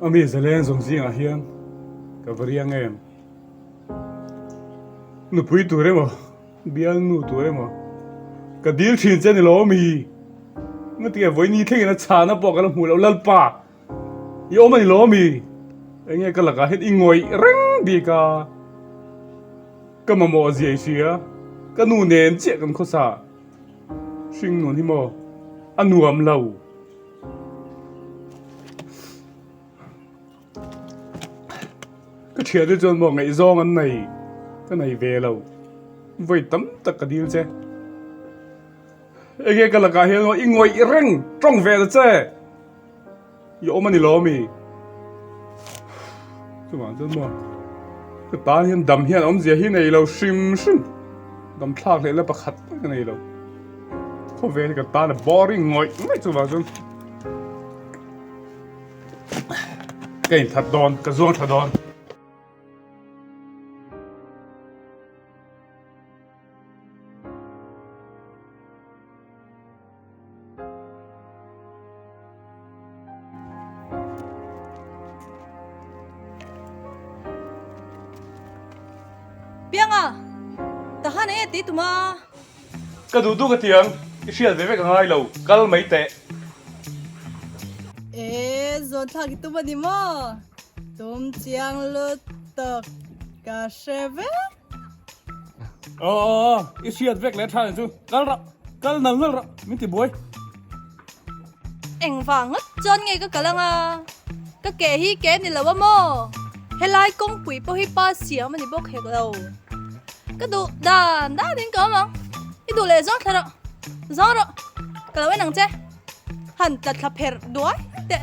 A mi zaleng zawng zingah hian ka va riang em? Nupui tur emaw, bialnu tur emaw ka dil thin che ni lo mi? Ngatinge vawiin thlengin a chhana pawh ka la hmuh loh Lalpa i awm a ni lo mi? Enge ka lakah hian i ngawih reng bik a, ka mamawh zia i hria, ka nu nen chiah kan khawsa. Hringnun hi maw a nuam lo. Ka thiante chuan maw ngaihzawng an nei ka nei ve lo. Vawi tam tak ka dil che. Enge ka lakah hian maw i ngawih reng tawng ve ta che. I awm a ni lo ami? Chuvang chuan maw ka tan hian dam hian awmzia hi nei lo hrim hrim dam thlak leh la pakhat tak a nei lo khawvel hi ka tan a boring ngawih ngawih chuvang chuan ka inthat dawn ka zuang tha dawn. Pianga, tahan enge tih tum a? Ka duh duh ka ti ang, i hriat ve vek a ngai lo, kal mai teh. E, zawn thlak i tum a ni maw? Tum chiang lutuk ka hre vek. Aw aw aw, i hriat vek leh tha nen chu kal rah, kal nal nal rah, min ti buai. Engvang ngawt chuan nge ka kal anga? Ka ke hi ke ni lo a maw? Helai kawngpui pawh hi pa siam a ni bawk hek lo. Ka duh dan dan in ka awm ang. I duh leh zawng thla rawh, zawng rawh, ka lo en ang che. Han tla thla pherh duai teh.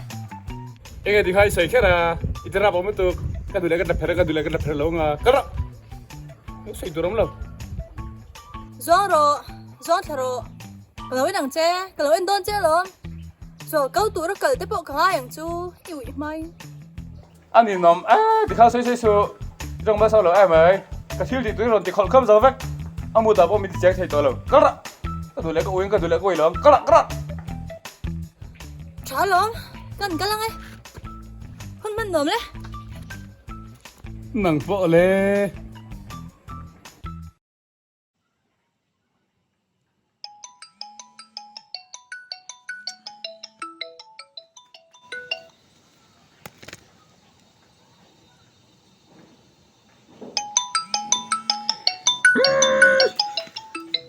Enge ti kha i sawi kher a, i ti rap awm lutuk, ka duh leh ka tla pherh a, ka duh leh ka tla pherh lo anga, kal rawh, lo sawi tur awm lo. Zawng rawh, zawng thla rawh, ka lo en ang che, ka lo en dawn che alawm, chaw ko tura kal te pawh ka ngai ang chu, i uih hmain. A ninawm e, ti kha sawi sawi suh, i tawng hmasa lo em mai, ka thil tih tui rawn ti khawlh kham zo vek, a mut ah pawh min ti cheng thei tawh lo, kal rah, ka duh leh ka uiin ka duh leh ka ui lo ang, kal rah, kal rah. Tha lawm, kan kal ang e, hun hman nuam le. Nang pawh le.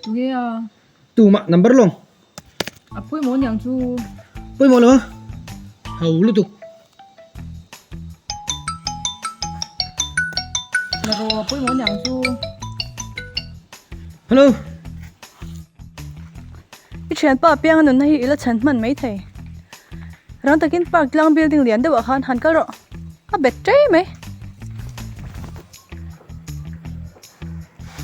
Tunge a? Tumah number lawng. A pawimawh aniang chu. Pawimawh lo a. Ho lutuk. La rawh pawimawh aniang chu. Hello. I thianpa pianga nunna hi i la chhan hman mai thei. Rang takin park tlang building lian deuhah khan han kal rawh. A bet ṭei mai.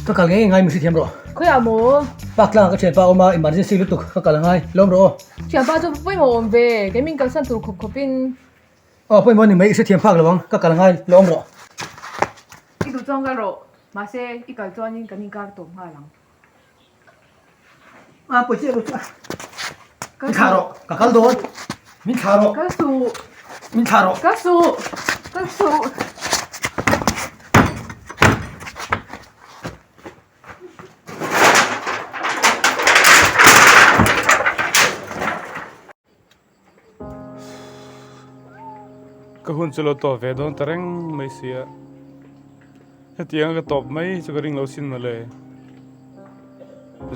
Ka kal ngei ngai mi hrethiam rawh. Khawiah maw? Park tlangah ka thianpa a awm a, emergency lutuk ka kal angai. Lawm rawh aw. Thianpa chu pawimawh awm ve, kei min kalsan tur khawp khawpin. Aw pawimawh ni mai, i hrethiam phak lo ang, ka kal angai, lawm rawh. I duh chuan kal rawh, mahse i kal chuanin kan inkar tawp nghal ang. A pawi chiah lo chu a. Min thlah rawh, ka kal dawn. Min thlah rawh. Kal suh. Min thlah rawh. Kal suh. Kal suh. Ka hun chu lo tawp ve dawn ta reng mai sia. Hetiang a ka tawp mai chu ka ring lo sin mawle.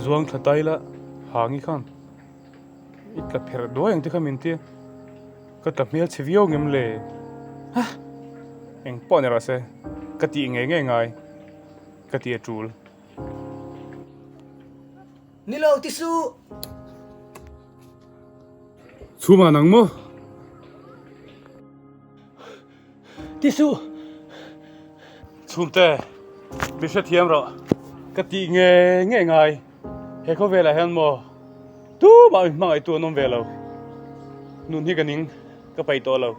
Zuang thla tai la hangi khan i tla pherh duai ang te kha min tia. Ka tla hmel chhe viau ngem le. Ha! Eng pawh ni rawh se. Ka tih ngei ngei ngai. Ka ti a tul. Ni lo ti suh. Chhumah nang maw? Ti suh. Chhumte, mi hrethiam rawh. Ka tih nge nge ngai. He khawvelah hian maw tumah mi hmangaihtu an awm ve lo. Nun hi ka ning, ka paih tawh lo.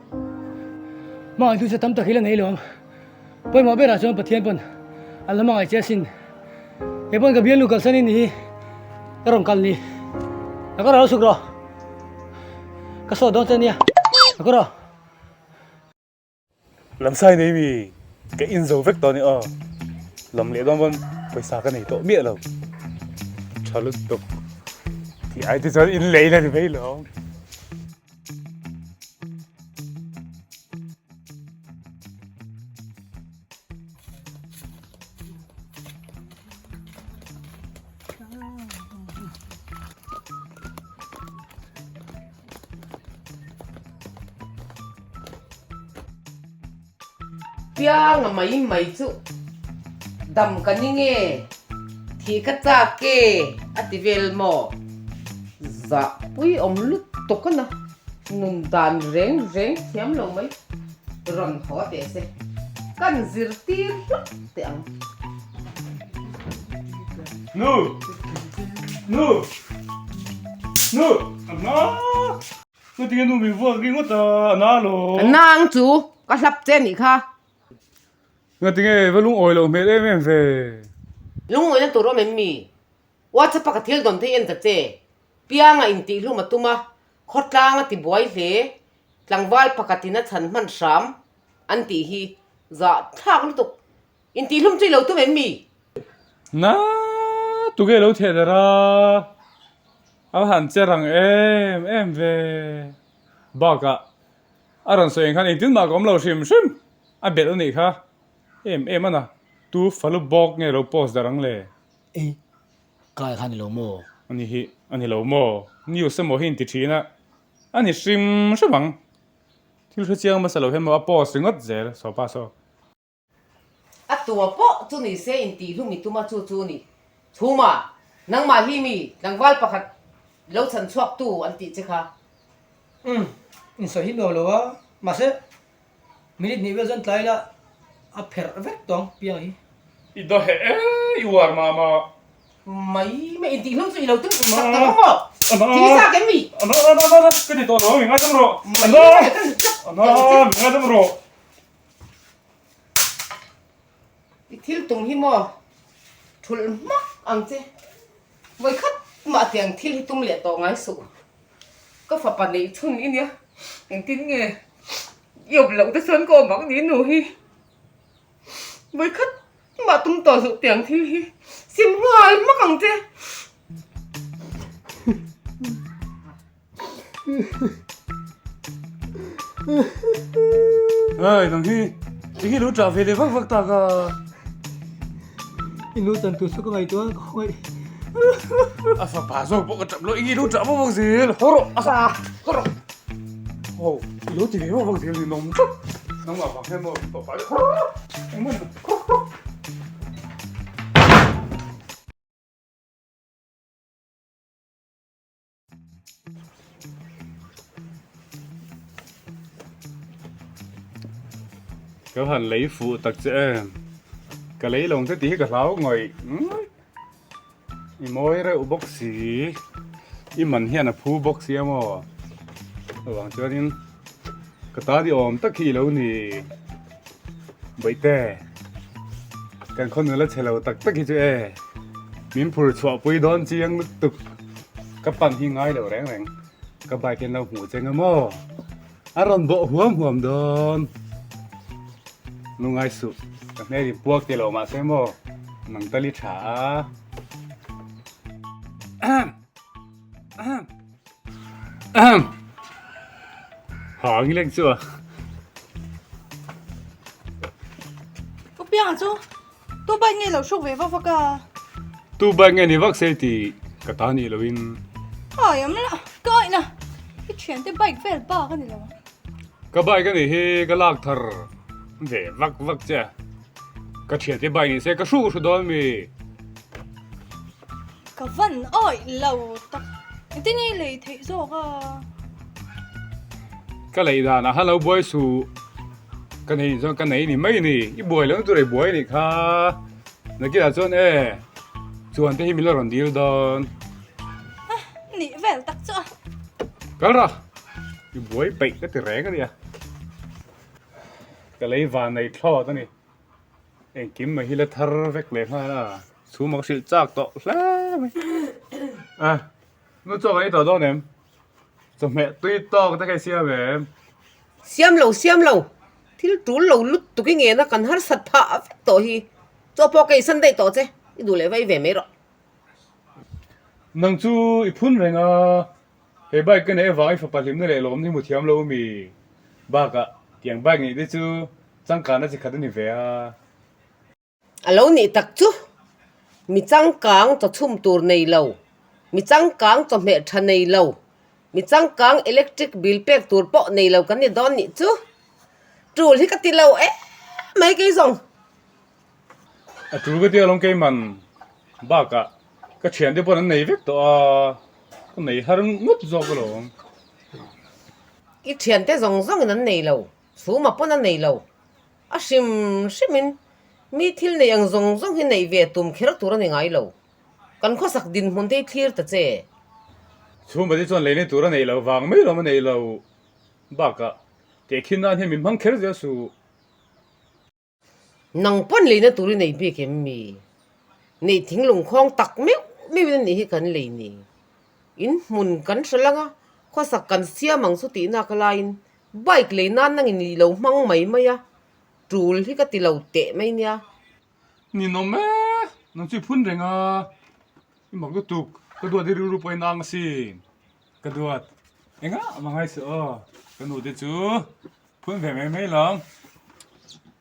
Hmangaihtu che tam tak hi la nei lo ang. Pawimawh berah chuan Pathian pawn a la hmangaih che asin. Kei pawn ka bialnu kalsan in ni hi ka rawn kal ni. Ka rawn suk rawh. Ka sawt dawn che ania. Ka kawr aw. Lamsai nei mi ka in zo vek tawh a ni aw. Lam leh dawn pawn pawisa ka nei tawh miah lo. Tha lutuk. Tih ai te chuan in lei la ni mai lo. Pianga mai mai chu dam ka ni nge thih ka chak e a ti vel maw? Zah pui awm lutuk a na nun dan reng reng thiam lo mai rawn haw teh se kan zirtir hlawk teh ang. Nu! Nu! Nu! A na! Nu tinge nu min vuak ringawt a, a na lo. A na ang chu, ka hlap che anih kha. Nga tinge va lungawi loh hmel em em ve. Lungawina tur awm em mi? WhatsApp a ka thil dawn thei en ta che. Pianga intihhlum a tum a, khawtlang a ti buai hle. Tlangval pakhatin a chhan hman hram an tih hi zahthlak lutuk. Intihhlum chu i lo tum em mi? Na, tuge lo theh der a, a han che rang em em ve. Bakah a rawn sawi ang khan engtin mah ka awm lo hrim hrim, a belh a nih kha em em a na, tu falu bawk nge lo post darh ang le? Ei, kai kha a ni lo maw? A ni hi, a ni lo maw? News emaw hi inti thin a, a ni hrim hrim ang. Thil hrechiang hmasa lo hian maw a post ringawt zel, sawpa saw. A tua pawh chu ni se intihhlum i tum a chu chu ni. Chhuma, nangmah hi mi tlangval pakhat lo chhan chhuak tu an tih che kha. Umm, insawi hi nuam lo a, mahse minute hnih vel chuan tlai la a pherh vek tawng piang hi. I daw heh e, i uar mah mah. Mai mai intihhlum chu i lo tum tak tak ang maw? Thil i zak em mi? Ana, ana, ana, ana, ka ti tawh lo, mi ngaidam rawh. Ana, ana, mi ngaidam rawh. I thil tum hi maw thulh hmak ang che. Vawikhat mah tiang thil hi tum leh tawh ngai suh. Ka fapa neih chhun i nia, engtin nge i awm loh te chuan ka awm ang ni nu hi. Vawikhat mah tum tawh suh tiang thil hi sim nghal hmak ang che. Ai nang hi eng lo ṭah ve leh vak vak tak a. I nu chan tur chu ka ngaihtuah a ka khawngaih. A fapa zawk pawh ka ṭap lo eng lo ṭah vak vak zel haw rawh a haw rawh. Aw i lo ti ve vak vak zel ninawm tlat. Nangmah vang hian maw fapa hi haw rawh engmaw ni haw rawh. Ka han lei fuh tak che em ka lei lo ang che tih hi ka hlau ngawih ngawih i mawi reuh bawk si i man hian a phu bawk si a maw chuvang chuanin ka ta ni awm tak hi i lo ni bawihte kan khaw nula chhe lo tak tak hi chu e min phur chhuah pui dawn chiang lutuk. Ka pan hi ngai lo reng reng, ka bike hian lo hmuh che nga maw? A rawn bawh huam huam dawn. Nu ngai suh, ka hmel in puak ti lo mahse maw, nang tal i tha a. Ahem! Ahem! Ahem! Ha ang i leng chu a. Ka piang chu Tu bike nge lo hruk ve vak vak a? Tu bike nge ni vak se tih ka ta nih loin. Ai am la, ka aih na. I thiante bike vel bak a ni lo. Ka bike a nih hi ka lak thar ve vak vak che. Ka thiante bike ni se ka hruk hru dawn mi. Ka van aih lo tak. Engtin nge i lei theih zawk a? Ka lei danah khan lo buai suh. Ka nei chuan ka nei ni mai ni. I buai lohna tur i buai anih kha. Nakinah chuan e chuan te hi min la rawn dil dawn. A nih vel tak chu a. Kal ra. I buai peih ka ti reng a nia. Ka lei van nei thlawt a ni. Engkim mai hi la thar vek leh nghal a. Chhum a ka hrilh chak tawh hle mai. A nu chaw kan ei tawh dawn em? Chawhmeh tui tawk te kha i siam em? Siam lo, siam lo. Thil tul lo lutuk i ngena kan harsat phah vek tawh hi. Chaw pawh ka i san daih tawh che, i duh leh vai ve mai rawh. Nang chu i phun reng a, he bike ka neih avang i fapa hlimna leh lawmna hi hmu thiam lo mi? Bakah tiang bike neih te chu changkanna chi khat a ni ve a. A lo nih tak chu, mi changkang chaw chhum tur nei lo, mi changkang chawhmeh tha nei lo, mi changkang electric bill pek tur pawh nei lo kan ni dawn nih chu. Tul hi ka ti lo em mai kei zawng. A tul ka ti alawm keiman bakah ka thiante pawn an nei vek tawh a, ka nei har ngawt zawk alawm. I thiante zawng zawngin an nei lo, chhuma pawn a nei lo. A hrim hrimin mi thil nei ang zawng zawng hi neih ve tum kher tur a ni ngai lo. Kan khawsak dinhmun te hi thlir ta che. Chhungkhat hi chuan leina tur a neih loh vang mai lawm a neih lo bakah tehkhin nan hian min hmang kher zel suh. Nang pawn leina tur i nei bik em mi? Neih thinglung khawng tak meuh meuhin a nih hi kan lei ni. In hmun kan hre lang a, khawsak kan siam ang chu tihnak laiin Bike lei nan nangin i lo hmang mai mai a, tul hi ka ti lo teh mai nia. Ninawm e, nang chu i phun reng a, i mak lutuk, ka duat i rilru pawh i nang asin, ka duat engah mah ngai suh aw, ka nu te chu phun ve mai mai lo,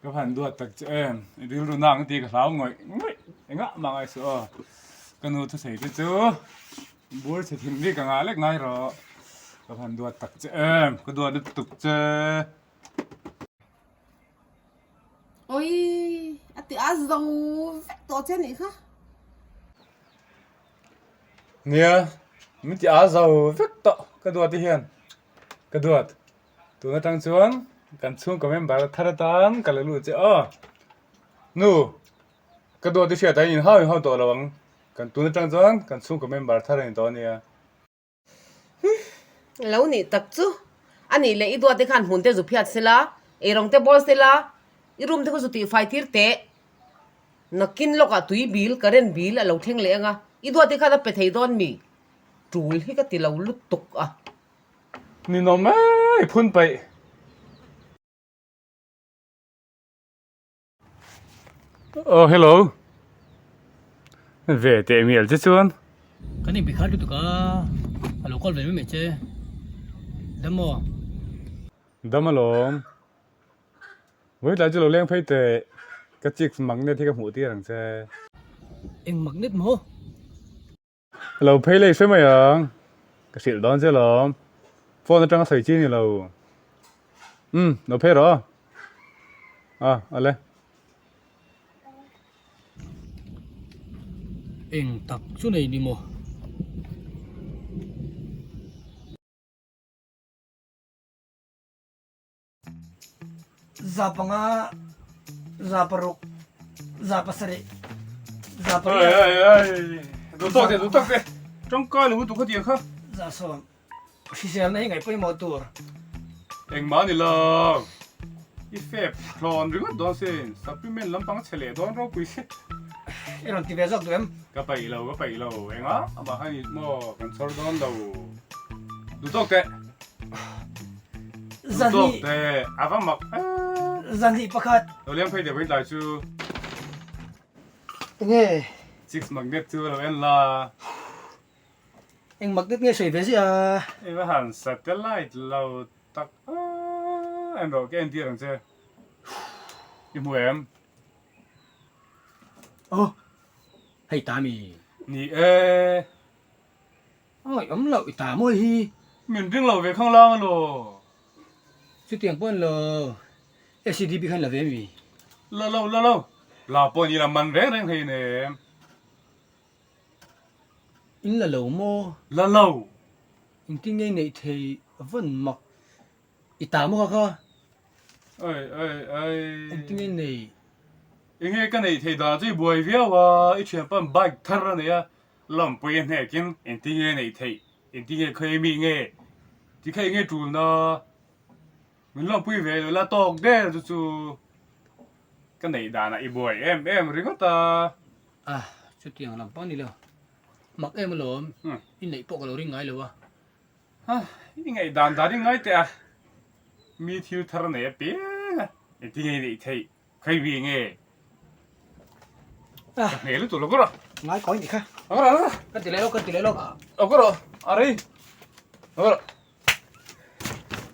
ka van duat tak che em, i rilru nang tih ka hlau ngawih ngawih, engah mah ngai suh aw, ka nu thusawi te chu. Bur chhe thin bik anga lek ngai rawh. Ka han duat tak che em, ka duat lutuk che. Oi, a ti a zo vek tawh che nih kha. Nia, min ti a zo vek tawh ka duat te hian. Ka duat, tun atang chuan kan chhungkaw member thar atan ka la lut che aw. Nu, Ka duat i hriat ah in hau in hau tawh lo ang. Kan tun atang chuan kan chhungkaw member thar a ni tawh a nia. Humm, lo nih tak chu. A nih leh i duat te khan hmun te zu phiat sela, eirawng te bawl sela, i room te khaw zu tihfai tir teh. Nakin lawkah tui bil, current bil a lo thleng leh ang a, i duat te khan a pe thei dawn mi? Tul hi ka ti lo lutuk a. Ninawm e, i phun paih. Oh hello ve teh mial che chuan kan inbe khat lutuk a a lo call ve mai mai che dam maw dam alawm vawitlai chu lo leng phei teh ka chicks magnet hi ka hmuh tir ang che eng magnet maw Lo phei leh hre mai ang, ka hrilh dawn che lawm, phone atanga sawi chi a ni lo. Umm, lo phei rawh aw. Ah, ale. Eng tak chu nei ni maw? Za panga, za paruk, za pasarih, za pariat. Ai ai ai, duh tawk teh, duh tawk teh, tangkai lo lutuk kha tiang kha. Za sawm, hriselna hi ngaih pawimawh tur. Engmah a ni lo, i fep thlawn ringawt dawn sin, supplement lampang a chhe leh dawn ropui si. I rawn ti ve zawk duh em? Ka paih lo, ka paih lo, engah amah kha ni maw, kan chhawr dawn lo, duh tawk teh. Zahnih. A va mak e. Zahnih pakhat. Lo leng phei deuh in tlai chu. Enge? Six magnet chu lo en la. Eng magnet nge sawi ve ziah a? I va han satellite lo tak a. En rawh ka entir ang che. I hmu em? Oh, hei ta mi. Ni e. A ngaihawm loh i ta mawi hi. Min ring lo ve khang lang elaw. Chutiang pawh an lo SEDP khan la ve mi? La lo la lo. La pawh ni la man reng reng hei nem. In la lo maw? La lo. Engtin nge i neih thei vawn mak i ta maw kha kha? Ai ai ai. Engtin nge i neih? Enge ka neih thei dan chu i buai viau a, i thianpa'n bike thar a nei a, Lawmpui a hnekin engtin nge neih theih, engtin nge khawi mi nge ti kha enge tulna min lawmpui ve lo la tawk der chu chu ka neih danah i buai em em ringawt a. A, chutiang lam pawh a ni lo. Mak em alawm, i neih pawh ka lo ring ngai lo a. I ngaihdan dan i ngai teh a, mi thil thar nei apiang a, engtin nge i neih theih, khawi mi nge? Ka hne lutuk lo kawr a. Ngai kawi nih kha. Lo kawr a, lo kawr a. Ka ti leh lawk, ka ti leh lawk. Lo kawr a, a rei. Lo kawr a.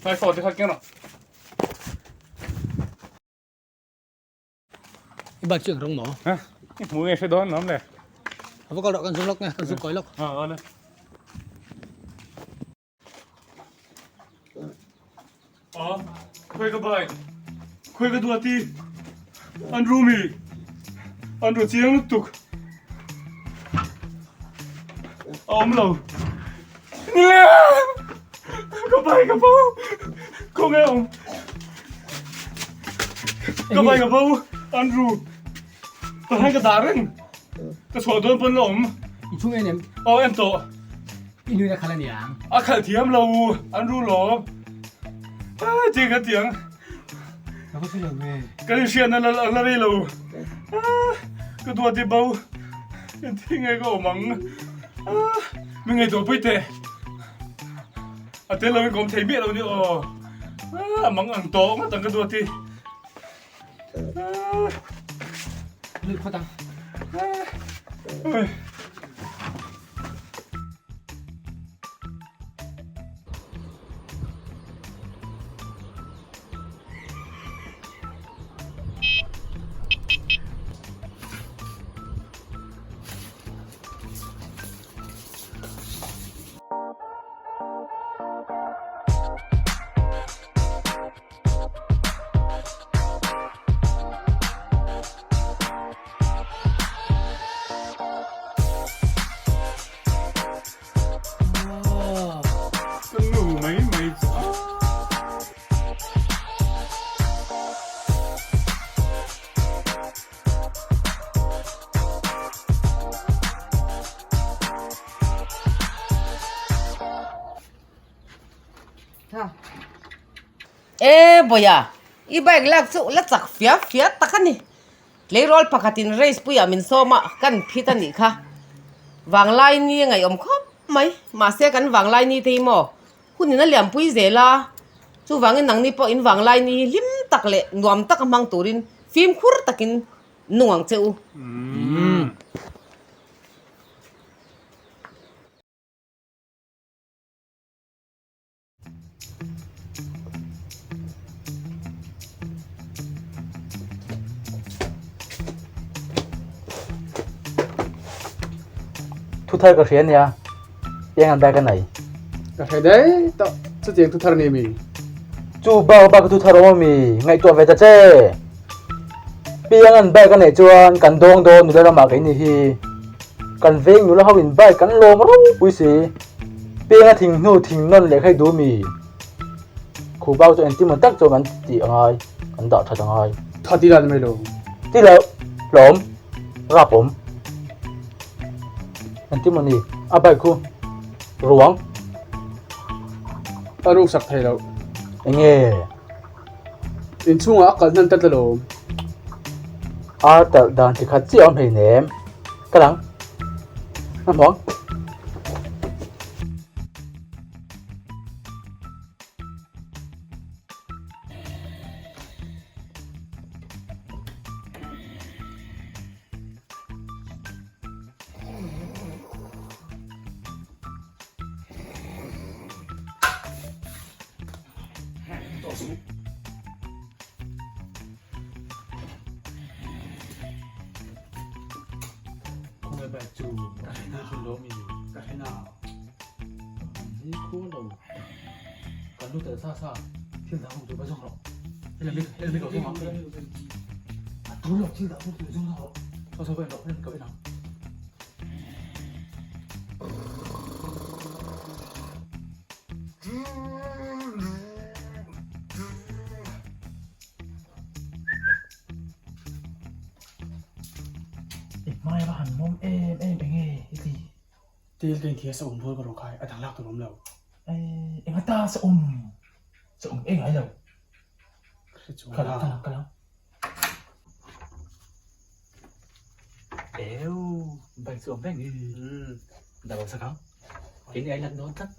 Ngai phone te kha keng rawh. I bike chu eng rawng maw? Ha, i hmu nge hre dawn lawm le. A va kal rawh kan zum lawk nge, kan zum kawi lawk. Ha, awle. A, khawi ka bike, khawi ka duati, an ru mi, an ru chiang lutuk. A awm lo. Ka bike ka bo, khawnge awm. Ka bike ka bo, an ru. Ka hang ka dah reng. Ka chhuah dawn pawn la awm. I chhung en em? Aw en tawh. I nuin a khalh a niang. A khalh thiam lo, an ru lawm. Ai ti ka tiang. Ka va hre lo ve. Kan inhriatna la la rei lo. Ka duat i bo. Engtin nge ka awm ang. Mi ngaihtuah pui teh. A tel lo in ka awm thei miah lo ni aw. A mang ang tawh ngawt ang ka duat i. Lut phawt ang. Ka nu mai mai chu a. E Bawia, i bike lak chu la chak fia fia tak a ni. Tleirawl pakhatin race puiah min sawm a, kan phit a nih kha. Vanglai ni a ngaihawm khawp mai, mahse kan vanglai ni te hi maw hunin a liampui zel a, chuvangin nangni pawh in vanglai ni hi hlim tak leh nuam taka hmang turin fimkhur takin nung ang che u. Thu thar ka hria ania, eng an bag a nei? Ka hre daih tawh, chutiang thu thar ni mi? Chu bak bak thu thar awm ami, ngaihtuah ve ta che. Piang an bike a neih chuan kan dawng dawn nula ramah kei ni hi. Kan veng nula ho in bike kan lawm ropui si. Piang a thing hnu thing nawn leh khai duh mi. Khu bak chu engtin maw tak chuan kan tih a ngai, kan dah that a ngai. Tha ti la ni mai lo. Ti lo, hlawm, rap awm. Engtin maw ni, a bike khu ruang. A ruk sak thei lo. Enge? Inchhungah a kalh hnan tlat alawm. Ar talh dan chi khat chiah awm hleinem. Ka lang. A hmuang. Tel ka inthia sa um rual ka rawh khai a dang lak tur awm lo. Enga ta sa um sa um e ngai lo. Ka lang ka lang ka lang. Eu bike chu awm reng i. Dah lo sakang. Keini ai lak dawn tlat.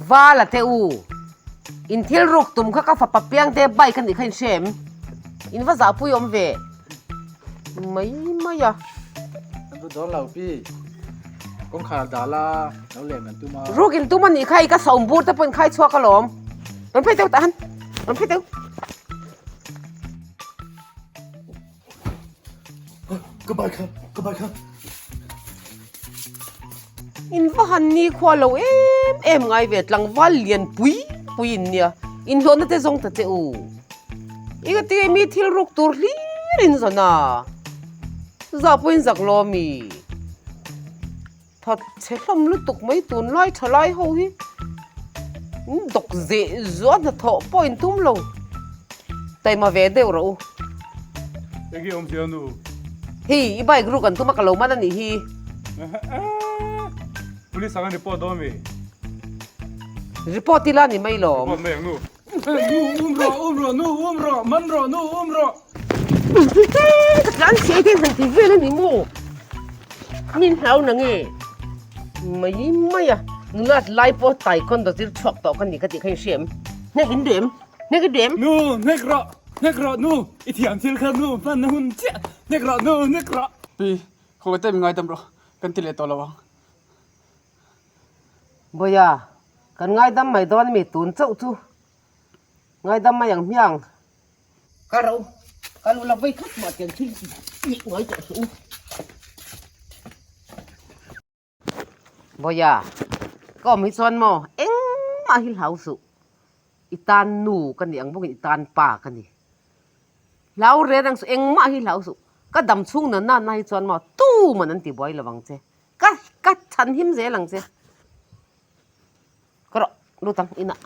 Vala te u, in thil ruk tum kha ka fapa piang te bike a nih kha in hre em? In va zahpui awm ve mai mai a. Kan ru dawn lo pi, kawngkhar dah la lo lem kan tum a. Ruk in tum a nih kha i ka sawm bur te pawh in khai chhuak alawm. Rawn phei teuh tahan, rawn phei teuh. Ka bike kha, ka bike kha. In va han ni khua lo em em ngai ve tlangval lian pui pui in nia in hlawhna te zawng ta che u. I ka ti mi thil ruk tur hlir in zawn a, zah pawhin zak lo ami. That chhe hlawm lutuk mai tunlai tha lai ho hi in dawk zeh zuah hnathawh pawh in tum lo taima ve deuh rawh u. Enge awm sia nu? Hei i bike ruk an tum a ka lo man a nih hi. Police ang an report dawn mi? Report ila ni mai lawm. Report mai ang nu. Nu um rawh um rawh nu um rawh man rawh nu um rawh. Ka tlan chhe te han ti vel a ni maw? Min hlau na nge? Mai mai a, nulat lai pawh taekwondo zir chhuak tawh ka ni ka tih kha in hria em? Hnek in duh em? Hnek i duh em? Nu hnek rawh hnek rawh nu i thiam thil kha nu hman na hun chiah hnek rawh nu hnek rawh. Pi, khaw te min ngaidam rawh kan ti leh tawh lo ang. Bawia, kan ngaidam mai dawn ami tun chauh chu ngaidam mai ang hmiang. Ka ro, ka lu la vei khat mah tiang thil tih ngai tawh suh u. Bawia, ka awm hi chuan maw engmah hi hlau suh. I tan nu ka nih ang bawkin i tan pa ka ni. Hlau reng reng suh, engmah hi hlau suh. Ka dam chhung na na na hi chuan maw tuman an ti buai lo vang che. Ka ka chhan him zel ang che. Ka rawh lut ang inah.